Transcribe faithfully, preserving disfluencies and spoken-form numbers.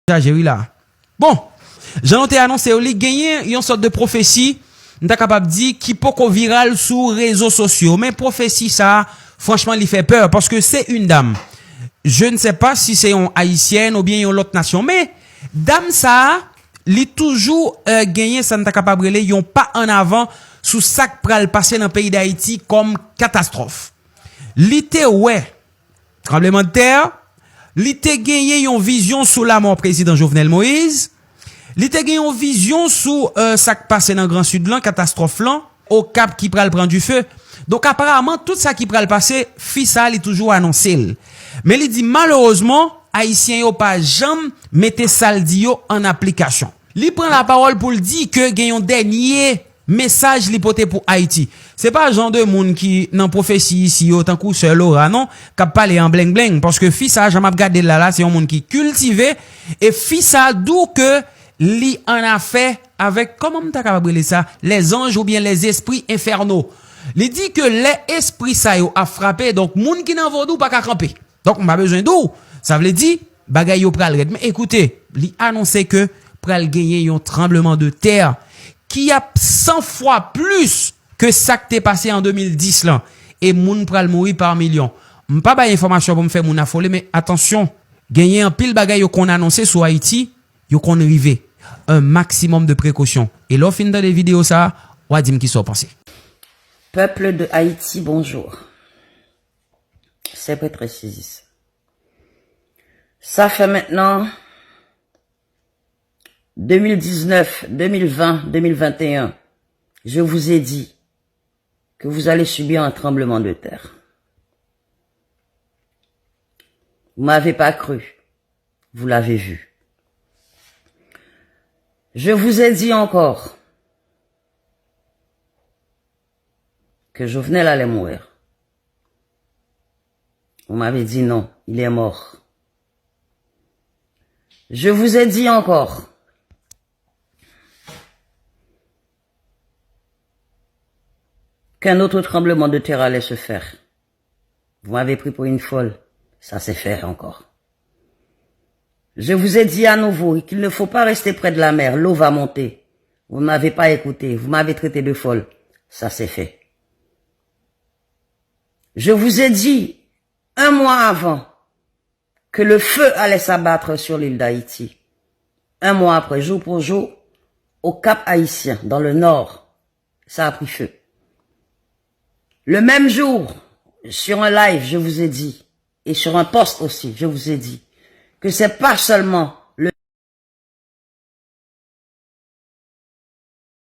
Exagere wi la. Bon, jan nou te anonse yo, li genyen yon sòt de pwofesi, m ta kapab di, ki poko viral sou rezo sosyo. Men pwofesi sa a, franchman, li fè pè, paske se yon dam. Je ne sais pas si se yon Ayisyèn oubyen yon lòt nasyon, men dam sa a, li toujou, euh, genyen sa n ta kapab rele yon pa an avan sou sa k pral pase nan peyi Dayiti kòm katastwòf. Li te wè tranblemanntè, li te genyen yon vizyon sou lamò prezidan Jovenel Moïse, li te gen yon vizyon sou, euh, sa k pase nan Gran Sid lan, katastwòf lan, Okap ki pral pran dife. Donk, aparaman, tout sa ki pral pase, fi sa a, li toujou anonse l. Men li di, malerezman, Ayisyen yo pa janm mete sa l di yo an aplikasyon. Li pran lapawòl pou l di ke gen yon dènye mesaj li pote pou Ayiti. Se pa jan de moun ki nan pwofesi isi yo, tankou sè Laura, non, k ap pale an blengblenng, paske fi sa a, jan m ap gade l la, la, se yon moun ki kiltive, e fi sa a di w ke li an afè avèk, kòman m ta kapab rele sa, lèzanj oubyen lèzespri enfèno. Li di ke lè espri sa yo ap frape, donk moun ki nan vodou pa ka kanpe. Donk, m pa bezwen di w, sa vle di, bagay yo pral rèd. Men ekoute, li anonse ke pral genyen yon tranbleman de tè ki ap san fwa plis ke sa k te pase an de mil dis lan. E moun pral mouri pa milyon. M pa bay enfòmasyon pou m fè moun afole, men atansyon, genyen anpil bagay yo konn anonse sou Ayiti, yo konn rive. Un maximum de précaution. E lè w fin tande videyo sa a, w a di m kisa w panse. Peuple de Haïti, bonjour. C'est très saisissant. Ça fait maintenant deux mille dix-neuf, deux mille vingt, deux mille vingt et un. Je vous ai dit que vous allez subir un tremblement de terre. Vous m'avez pas cru. Vous l'avez vu. Je vous ai dit encore que Jovenel allait mourir. Vous m'avez dit non, il est mort. Je vous ai dit encore qu'un autre tremblement de terre allait se faire. Vous m'avez pris pour une folle. Ça s'est fait encore. Je vous ai dit à nouveau qu'il ne faut pas rester près de la mer, l'eau va monter. Vous ne m'avez pas écouté, vous m'avez traité de folle. Ça s'est fait. Je vous ai dit, un mois avant, que le feu allait s'abattre sur l'île d'Haïti. Un mois après, jour pour jour, au Cap Haïtien, dans le nord, ça a pris feu. Le même jour, sur un live, je vous ai dit, et sur un post aussi, je vous ai dit, que c'est pas seulement